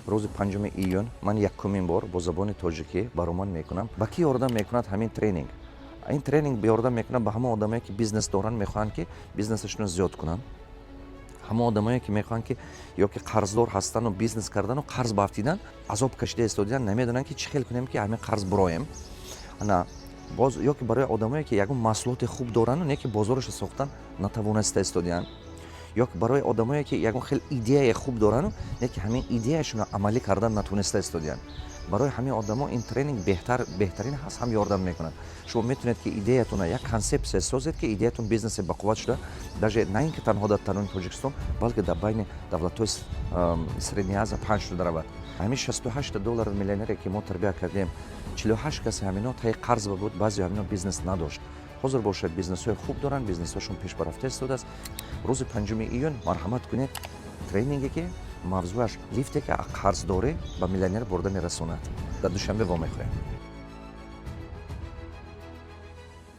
Рӯзи 5 июн ман якумин бор бо забони тоҷикӣ баромад мекунам. Ба кӣ ёрдам мекунад ҳамин тренинг? Ин тренинг ёрдам мекунад ба ҳамон одамое, ки бизнес доранд, мехоҳанд, ки бизнесашонро зиёд кунанд, ҳамон одамое, ки мехоҳанд, ки ё ки қарздор ҳастану бизнес кардану қарз баафтидан, азоб кашида истодидан, намедонанд, ки чӣ хел кунем, ки ҳамин қарз буроем. Ана боз ё ки барои одамое, ки ягон маҳсулоти хуб дорану не ки бозорашро сохтан натавониста истодианд, ё ки барои одамое, ки ягон хел идеяи хуб дорану не ки ҳамин идеяшонро амалӣ кардан натониста истодианд. Барои ҳамин одамо ин тренинг беҳтарин ҳаст, ҳам ёрдам мекунад. Шумо метавонед, ки идеятона як консепсия созед, ки идеятон бизнесе бақувват шуда, даже на ин ки танҳо дар таруни Тоҷикистон, балки дар байни давлатҳои Средняя Азия паҳн шуда равад. Ҳамин 68-та доллари миллионере, ки мо тарбия кардем, 48 каси ҳамино таи қарз буд. Баъзе ҳамино бизнес надошт, ҳозир бошад, бизнесҳои хуб доранд, бизнесҳошон пешбарафта истодааст. Рӯзи 5 июн марҳамат кунед, тренинге, ки мавзӯаш лифте, ки қарздорӣ ба миллионер бурда мерасонад. Дар Душанбе вомехӯрем.